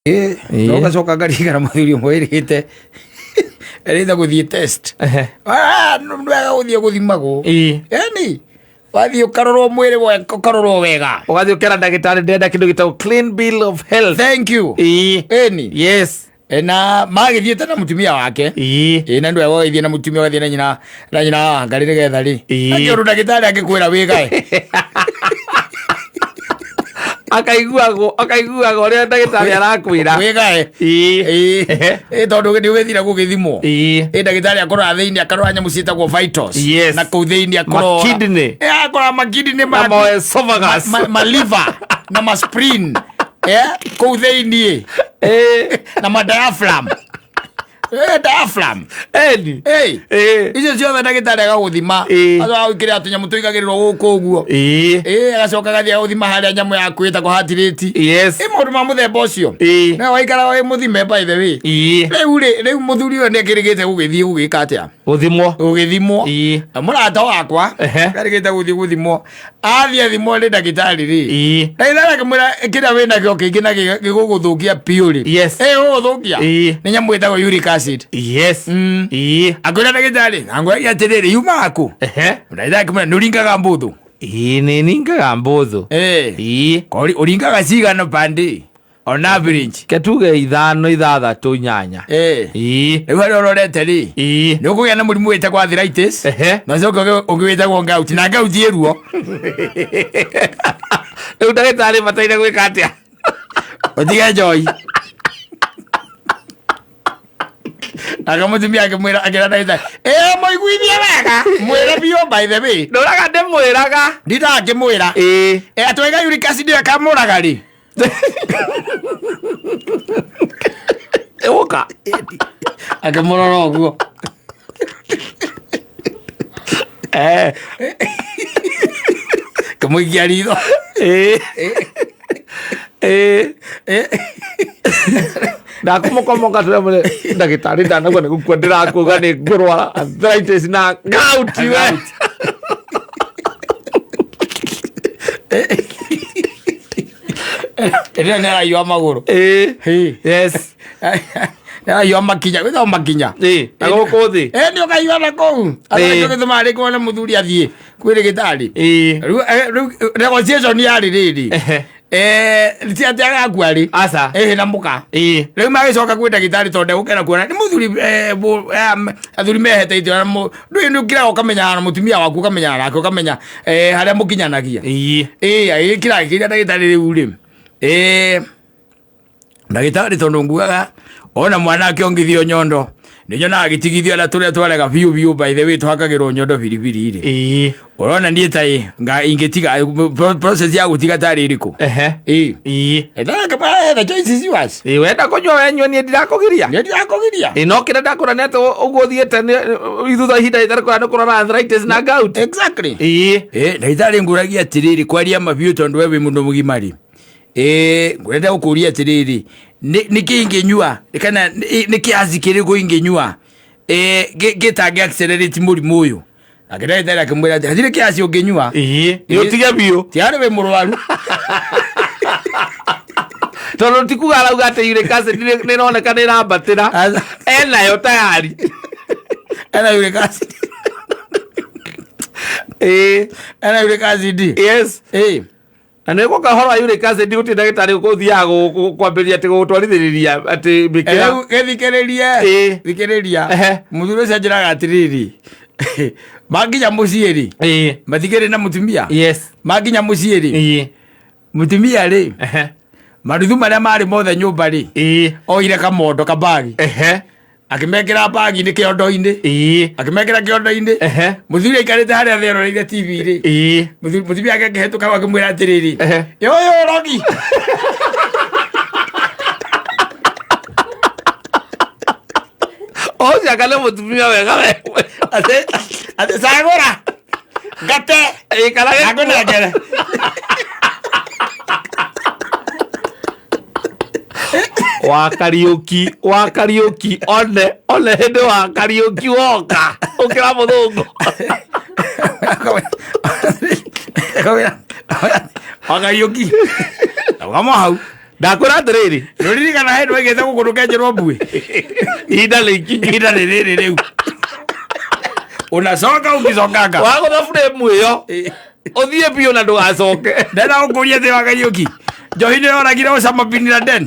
Ĩĩ. No gacoka ngarigana mũthuri ũmwe ĩrĩte ĩrĩte gũthiĩ test. Ah, nĩ wega gũthiĩ gũthimagwo. Yani wathiĩ ũkarorwo mwĩrĩ ũkarorwo wega. Ũgathiĩ ũkera ndagĩtarĩ ndĩrenda kĩndũ gĩtagwo clean bill of health. Thank you. Ĩni. Na magĩthiĩte na mũtumia wake. Ĩ na ndwega ũgĩthiĩ na mũtumia, ũgathiĩ na nyina, na nyina wa ngarĩ nĩgetha rĩ akĩũndũ ndagĩtarĩ angĩkwĩra wĩgae. Akaiguagwo, akaiguaga ũrĩa ndagĩtarĩ arakwĩra. Wĩgae. Ĩ tondũ nĩ ũgĩthira gũgĩthimwo. Ĩ ndagĩtarĩ akorora thĩinĩ, akarora nyamũ ciĩtagwo vitals. Na kũu thĩinĩ akorora Makidney. Ĩ, akorora makidney na ma esophagus. Ma liver na ma spleen, kũu thĩinĩ na ma diaphragm. Diaphragm. Eni. Ĩ. Icio ciothe ndagĩtarĩ agagũthima. Agacoka gwĩkĩrĩra tũnyamũ tũigagĩrĩrwo gũkũ ũguo. Ĩ agacoka agathiĩ agũthima harĩa nyamũ yaku ĩtagwo heart rate. Ĩ maũndũ ma mũthemba ũcio. Nawe waikara wĩ mũthime, by the way. Rĩu rĩ, rĩu mũthuri ũyũ nĩ akĩrĩgĩte gũgĩthiĩ gũgĩka atĩa? Gũthimwo. Gũgĩthimwo. Na mũrata wakwa arĩgĩte gũthiĩ gũthimwo, athiĩ athimwo nĩ ndagĩtarĩ rĩ, ndagĩtarĩ akĩmwĩra kĩrĩa wĩ nakĩo kĩingĩ na gĩgũgũthũkia biũ rĩ, ĩ gũgũthũkia nĩ nyamũ ĩtagwo uric acid. Akĩũria ndagĩtarĩ, angwĩragia atĩrĩrĩ, yumaga kũ? Ndagĩtarĩ akĩmwĩra, nĩ ũringaga mbũthũ? Ĩĩ, nĩ ningaga mbũthũ. Kori ũringaga cigana pande on average? Ke tuge ithano, ithathatũ, inyanya. Rĩu harĩa ũrorete rĩ, nĩ ũkũgĩa na mũrimũ wĩtagwo arthritis. Na ũcoke ũngĩ wĩtagwo gout, na gout ĩ ruo. Rĩu ndagĩtarĩ bataire gwĩka atĩa? Ũtige njohi. Nake mũtumia akĩmwĩra, akĩra ndagĩtarĩ, ĩ mũiguithie wega, mwĩre biũ, by the way. Ndũraga ndĩmwĩraga. Ndindaga ngĩmwĩra. Ĩ atwaiga uric acid ĩyo ĩkamũraga rĩ. Ĩgũka. Akĩmũrora ũguo. Kĩmũikia ritho. Ĩĩ. Ndakũmokomoka tũremũre ndagĩtarĩ ndanauga nĩ gũkua ndĩrakuga nĩ ngũrwara arthritis na gout we. Ĩrĩa nĩ araiwa magũrũ. Ĩĩ. Yes. Nĩ araiwa makinya, wĩtagwo makinya. Ĩĩ. Na gũkũ thĩ. Ĩ nĩ ũkaigua na kũu. Ĩĩ. Gĩtũmaga rĩngĩ wone mũthuri athiĩ kwĩ rĩgĩtarĩ. Rĩu rĩu negotiation yarĩ rĩrĩ. Ti atĩ agakua rĩ. Aca. Ĩhĩ na mũka. Rĩu magĩcoka kwĩ ndagĩtarĩ tondũ ndegũkena kuona nĩ mũthuri, athuri mehete itĩ ndũĩ nĩ ũkiraga ũkamenyana na mũtumia waku, ũkamenyana nake, ũkamenya harĩa mũkinyanagia. Ĩĩ agĩkira, agĩkĩria ndagĩtarĩ rĩu rĩ, ndagĩtarĩ, tondũ ngugaga ona mwana akĩongithio nyondo nĩ nyonaga agĩtigithio na tũrĩa twarega biũ biũ, by the way, twakagĩrwo nyondo biribiri rĩ, ũrona niĩ ta ĩ nga ingĩtiga process ya gũtiga tarĩ ĩrĩkũ? Ĩĩ. The choice is yours. Ĩĩ, wenda kũnyua wenyua, niĩ ndirakũgiria. Nĩ ndirakũgiria. Ĩĩ, no kĩrĩa ndakũra nĩ atĩ ũguo ũthiĩte thutha ihinda rĩtarĩ kũraya nĩ kũrora arthritis na gout. Exactly. Ĩĩ, ndagĩtarĩ, ngũragia atĩrĩrĩ, kwaria mabiũ, tondũ we wĩ mũndũ mũgima rĩ, ĩĩ ngwenda gũkũria atĩrĩrĩ, nĩ kĩ ingĩnyua kana nĩ kĩaci kĩrĩkũ ingĩnyua gĩtangĩ accelerate mũrimũ ũyũ? Nake ndagĩtarĩ akĩmwĩra atĩ hatirĩ kĩaci ũngĩnyua. Ĩĩ, nĩ ũtige biũ. Ti arĩ wĩ mũrwaru. Tondũ ti kuga arauga atĩ uric acid nĩ ĩroneka nĩ ĩrambatĩra. Aca. Enayo tayari. Ena uric acid. Ena uric acid. Ĩĩ. Na nĩ gũka ũhoro wa uric acid, gũtirĩ ndagĩtarĩ ũgũthiaga kwambĩrĩria atĩ gũgũtwarithĩrĩria atĩ mĩkĩra. Rĩu gĩthikĩrĩrie. Thikĩrĩria. Mũthuri ũcio anjĩraga atĩrĩrĩ, makinya mũciĩ rĩ, matikĩrĩ na mũtumia. Makinya mũciĩ rĩ, mũtumia rĩ, maruthu marĩa marĩ mothe nyũmba rĩ, oire kamondo kabagi, akĩmekĩra bagi-inĩ, kĩondo-inĩ. Akĩmekĩra kĩondo-inĩ. Mũthuri aikarĩte harĩa thĩ eroreire TV rĩ, mũtumia ake akĩhetũka hau akĩmwĩra atĩrĩrĩ, "Ĩ ũyũ ũrogi." Ũcio anga nĩ mũtumia wega we. Atĩ cagũra ngate. Ĩĩ, kana gĩkuũ. Ngũnengere. Wa Kariũki, wa Kariũki, one hĩndĩ wa Kariũki woka ũkĩra mũthũngũ. Wakariũki rũgama hau. Ndakwĩra atĩrĩrĩ. Nũririkana hĩndĩ waigĩte gũkũ ndũkenjerwo mbuĩ. Ihinda nĩ ikinyu. Ihinda nĩ rĩrĩ rĩu. Unacoka ũgĩcokanga. Wagũtha frame ĩyo. Ũthiĩ biũ na ndũgacoke. Ndenda gũkũria thĩ wa Kariũki. Njohi nĩ yoragire Osama bin Laden.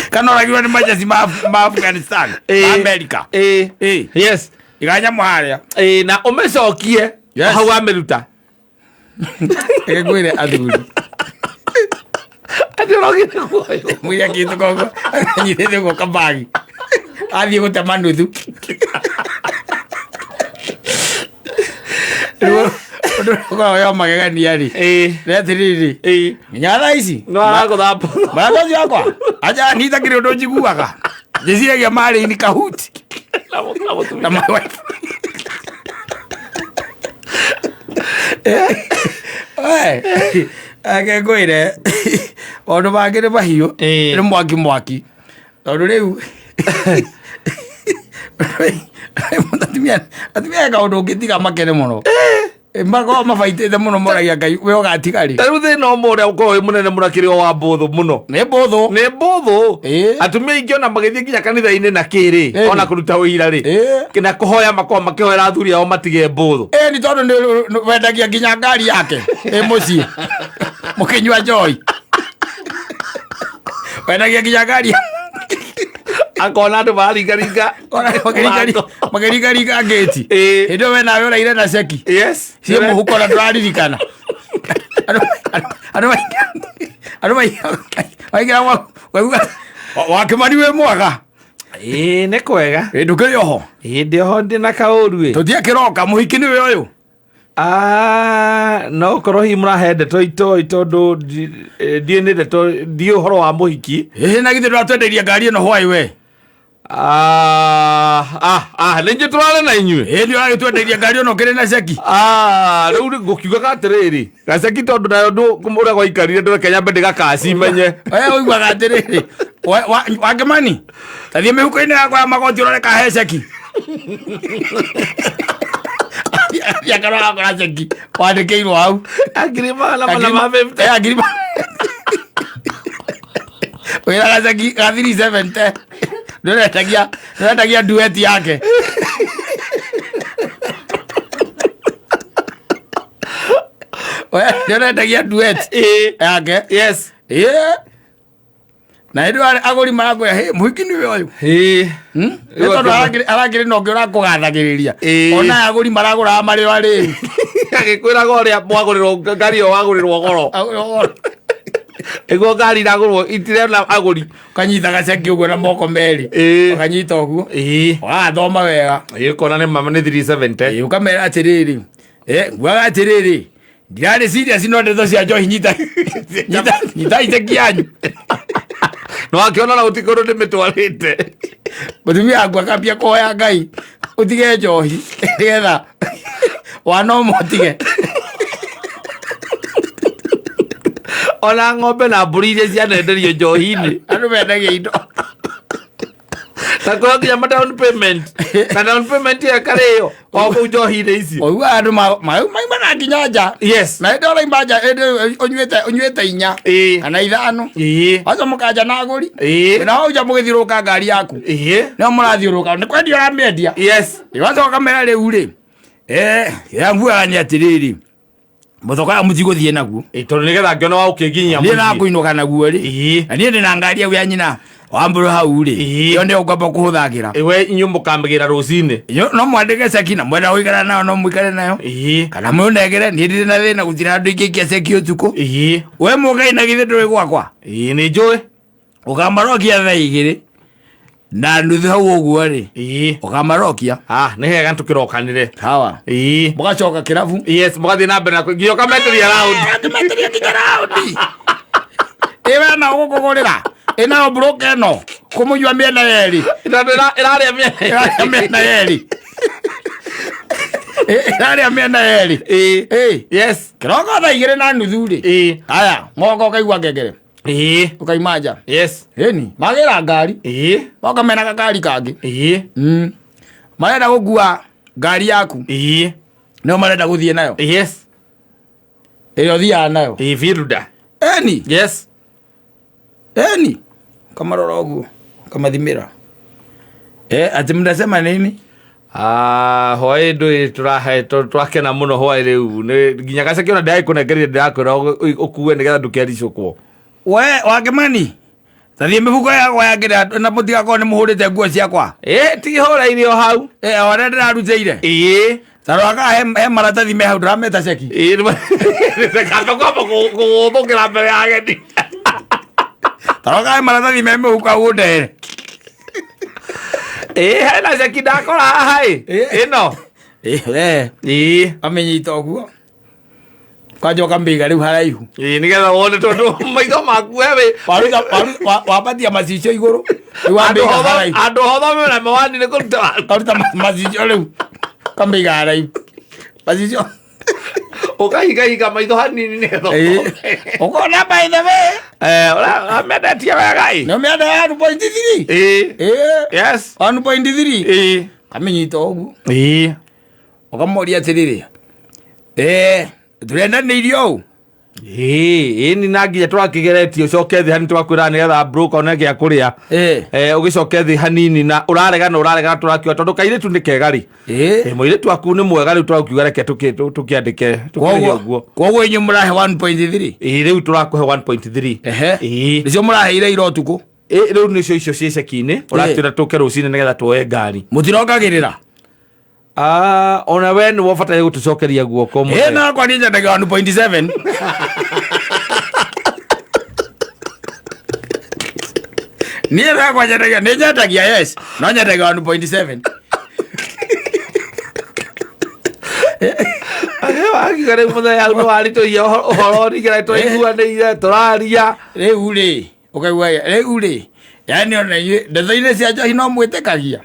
Kana oragirwo nĩ majeci ma Afghanistan, ma America. Ĩĩ. Yes. Iga nyamũ harĩa. Ĩĩ na ũmĩcokie Yes. hau wamĩruta. Reke ngwĩre athuri. Atĩ ũrogire kuoywo. Mwĩre akĩhĩtũka ũguo, anyitĩte ũguo kabagi. Athiĩ gũtema nuthu. Rĩu ũndũ ũrĩa ũkoragwo wĩ wa magegania rĩ. Ĩĩ. Nĩ atĩrĩrĩ. Ĩĩ. Nginya thaa ici. No aragũtha mbũthũ. Marata ũcio wakwa. Aja nita kĩrĩ ũndũ njiguaga. Njĩciragia marĩ in kahuti. Na mũtumia. Na my wife. Reke ngwĩre maũndũ mangĩ nĩ mahiũ Ĩĩ. nĩ mwaki mwaki tondũ rĩu atumia atumia he kaũndũ ũngĩtiga makene mũno makoragwo mabaitĩte mũno moragia ngai we ũgatiga rĩ Ta rĩu thĩna ũmwe ũrĩa ũkoragwo wĩ mũnene mũno akĩrĩ o wa mbũthũ mũno. nĩ mbũthũ Nĩ mbũthũ. Ĩĩ. Atumia aingĩ ona magĩthiĩ nginya kanitha-inĩ na kĩrĩ Ĩĩ. ona kũruta ũira rĩ. Ĩĩ. Na kũhoya makoragwo makĩhoera athuri ao matige mbũthũ. ĩ nĩ tondũ nĩ wendagia nginya ngari yake ĩ mũciĩ mũkĩnyua njoi wendagia nginya ngari Akona andũ mararingaringa. Ona makĩringaringa ngĩti Ĩĩ. hĩndĩ ĩyo we nawe ũraire na ceki Yes. ciĩ mũhuko na ndũraririkana Andũ- andũ andũ maingĩra waigua wakĩmani wĩ mwega Ĩĩ nĩ kwega. Ĩ, ndũkĩrĩ oho Ĩĩ ndĩ oho ndĩ na kaũru ĩ. tũthiĩ kĩroka mũhiki nĩwe ũyũ Ah, no korwo hihi mũrahe ndeto itoi tondũ ndiĩ nĩ ndeto ndiĩ ũhoro wa mũhiki. ĩhĩ na githĩ ndũratwendeirie ngari ĩno hwaĩ we Ah, ah, ah, nĩ njũ tũrare na inyuĩ. ĩĩ nĩ ũragĩtwendeirie ngari ĩno ũkĩrĩ na ceki Ah, rĩu rĩ ngũkiugaga atĩrĩrĩ gaceki tondũ nayo ũrĩa gwaikarire ndũreke nyambe ndĩgakaci menye. We ũiguaga atĩrĩrĩ wakĩmani tathiĩ mĩhuko-inĩ yakwa ya magoti ũrore kahe ceki Athiĩ akarora akora ceki wandĩkĩirwo hau 450. Eh, ngiri wĩra gaceki ga 370 ndũrendagia ndũrendagia duet yake We, ndũrendagia duet Ĩĩ. yake Yes. Ĩĩ. Na hĩndĩ ĩyo agũri marakwĩra "Hĩ, mũhiki nĩwe ũyũ." Ĩĩ. Hmm? Nĩ tondũ arakĩrĩ na ũngĩ ũrakũgathagĩrĩria. Ĩĩ. Ona agũri maragũraga marĩ o arĩu. Agĩkwĩraga ũrĩa mwagũrĩrwo ngari ĩyo wagũrĩrwo goro. Ĩguo ngari iragũrwo itirena agũri. Ũkanyita gaceki ũguo na moko merĩ. Ĩĩ. Ũkanyita ũguo. Ĩĩ. Ũgathoma wega. Ĩĩ ũkona nĩ mama nĩ 370. Ĩĩ, ũkamera atĩrĩrĩ. Nguaga atĩrĩrĩ. Ndirarĩ serious no ndeto cia njohi nyita. Nyita nyita iceki yanyu. No akĩona na gũtirĩ kũndũ ndĩmĩtwarĩte. Mũtumia waku akambia kũhoya Ngai ũtige njohi nĩgetha wana ũmwe ũtige. Ona ng'ombe na mbũri iria cianenderio njohi-inĩ. Andũ mendagia indo. Na kũrĩ nginya ma down payment. Na down payment ĩyo ĩkarĩo o kũu njohi-inĩ icio. Ũiguaga andũ maumaga nginya nja. Yes. Na hĩndĩ ũraima nja hĩndĩ ũnyuĩte inya Ĩĩ. kana ithano. Ĩĩ. Wacoka mũkanja na agũri. Ĩĩ. Na hau nja mũgĩthiũrũrũka ngari yaku. Ĩĩ. Nĩo mũrathiũrũrũka nĩ kwendia ũramĩendia. Yes. Wacoka ũkamera rĩu rĩ. Nguaga nĩ atĩrĩrĩ. Mũthoka ũyũ mũtigũthiĩ naguo. Ĩĩ tondũ nĩgetha ngĩone wa ũkĩnginyia Niĩ mũciĩ. nakũinũka naguo rĩ. Ĩĩ. Na niĩ ndĩna ngari yau ya nyina wa mbũrũ hau rĩ. Ĩĩ. Ĩyo nĩyo ngwamba kũhũthagĩra. Ĩĩ we inyuĩ mũkamĩgĩra rũcinĩ. No mwandĩke ceki na mwenda gũikara nayo no mũikare nayo. Ĩĩ. Kana mũnengere niĩ ndirĩ na thĩna gũtirĩ handũ ingĩikia ceki ũtukũ. Ĩĩ. We mũgai na githĩ ndũrĩ gwakwa. Ĩĩ nĩ njũĩ. Ũkamarokia thaa igĩrĩ na nuthu hau ũguo rĩ. Ĩĩ. Ũkamarokia. Ah, nĩ hega tũkĩrokanĩre. Sawa. Ĩĩ. Mũgacoka kĩrabu. Yes, mũgathiĩ na mbere na nginya ũkametĩria raundi. Akĩmetĩria nginya raundi. Ĩ we na ũgũkũgũrĩra. Ĩ nayo broker ĩno kũmũnyua mĩena yerĩ. Tondũ ĩrarĩa mĩena. Ĩrarĩa mĩena yerĩ. Ĩrarĩa mĩena yerĩ. Ĩĩ. Ĩ. Yes. Kĩroko thaa igĩrĩ na nuthu rĩ. Ĩĩ. Haya, moko ũkaigua ngengere. Ĩĩ. Ũkaima nja. Yes. Ĩni, magĩra ngari. Ĩĩ. Moka mena gakari kangĩ. Ĩĩ. Marenda gũkua ngari yaku. Ĩĩ. Nĩo marenda gũthiĩ nayo. Yes. Ĩrĩa ũthiaga nayo. Ĩĩ Firuda. Eni. Yes. Eni. Kamarora ũguo. Kamathimĩra. Eh, ati mnasema nini? Ah, hwaĩ ndũĩ tũrahe twakena mũno hwaĩ rĩu nĩ nginya gaceki ona ndĩragĩkũnengerire ndĩrakwĩra ũkue nĩgetha ndũkericũkwo. We Wakĩmani. Tathiĩ mĩhuko yakwa ya kĩrĩa na mũtigakorwo nĩ mũhũrĩte nguo ciakwa. Ĩ tigihũra irio hau. Eh, o arĩa ndĩrarutĩire. Ĩ. Tarora kana he maratathi me hau ndĩrameta ceki. Ĩ kamba kwamba kũgũthũkĩra mbere ya ageni. Tarora kana he maratathi me mĩhuko hau ũndehere. Ĩ hena ceki ndakora haha ĩ. Ĩno. Ĩ, Ĩ. amĩnyita ũguo. Kwanja ũkamĩiga rĩu haraihu. Ĩ nĩgetha wone tondũ maitho maku we Waruta wabatia macicio igũrũ. Rĩu wamĩiga haraihu. andũ hotho mena mawani nĩ kũruta Waruta macicio rĩu. Ũkamĩiga haraihu. Macicio. Ũkahingahinga maitho hanini nĩgetha Ĩ. Ũkona by the way. Eh, ũramendetie wega ĩ. Nĩ ũmĩenda 1.3. Ĩ. Ĩ. Yes. 1.3. Ĩ. Kamĩnyita ũguo. Ĩ. Ũkamoria atĩrĩrĩ. Eh, tũrendanĩirio ũũ. Ĩ, ĩni na nginya tũrakĩgeretie ũcoke thĩ hanini tũgakwĩra nĩgetha broker one gĩa kũrĩa. Ĩ. Eh, ũgĩcoke thĩ hanini na ũraregana ũraregana tũrakiuga tondũ kairĩtu nĩ kega rĩ. Ĩ. Eh, mũirĩtu waku nĩ mwega rĩu tũrakiuga reke tũkĩandĩke tũkĩrĩhe ũguo. Koguo inyuĩ mũrahe 1.3. Ĩ, rĩu tũrakũhe 1.3. Ehe. Ĩ. Nĩcio mũraheire ira ũtukũ. Ĩ, rĩu nĩcio icio ciĩ ceki-inĩ ũratwĩra tũke rũcinĩ nĩgetha tuoe ngari. Mũtirongagĩrĩra. Ah, ona we nĩ wabataire gũtũcokeria guoko Ĩ mũthee. nakwa niĩ nyendagia 1.7. Niĩ nakwa nyendagia nĩ nyendagia yes no nyendagia 1.7. Wakiuga rĩu mũthenya hau nĩ waritũhia ũhoro ningĩ twaiguanĩire tũraria. Rĩu rĩ ũkaigua rĩu rĩ yani ona inyuĩ ndeto-inĩ cia njohi no mwĩtĩkagia.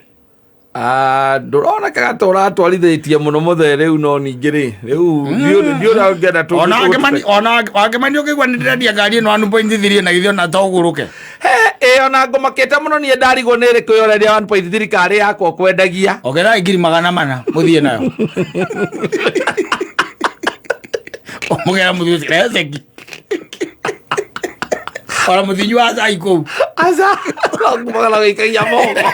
Ah, ndũronekaga ta ũratwarithĩtie mũno mũthee rĩu no ningĩ rĩ rĩu ndiũ ũrĩa ũngĩenda Ona Wakĩmani ona Wakĩmani ũkĩigua nĩ ndĩrendia ngari ĩno 1.3 na githĩ ona to ũgũrũke. Ĩ ona ngũmakĩte mũno niĩ ndarigwo nĩ ĩrĩkũ ĩyo ũrendia 1.3 karĩ yakwa ũkwendagia. Ongererai ngiri 400 mũthiĩ nayo. Mũgera mũthiĩ ũcio rehe ceki. Ona mũthinyua cai kũu. Aca no gũikagia moko.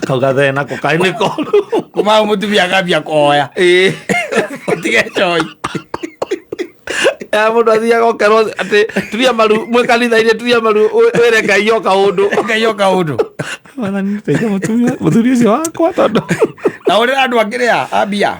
Kau gathee nako kaĩ nĩ koru. Kuma hau mũtumia akambia kũhoya. Ĩ. Ũtige njoi. Ya mũndũ athiaga ũkerwo atĩ turia maru mwĩ kanitha-inĩ turia maru wĩre Ngai o kaũndũ. Ngai o kaũndũ. Mwathani teithia mũtumia mũthuri ũcio wakwa tondũ Na ũrĩa andũ akĩrĩa ambia.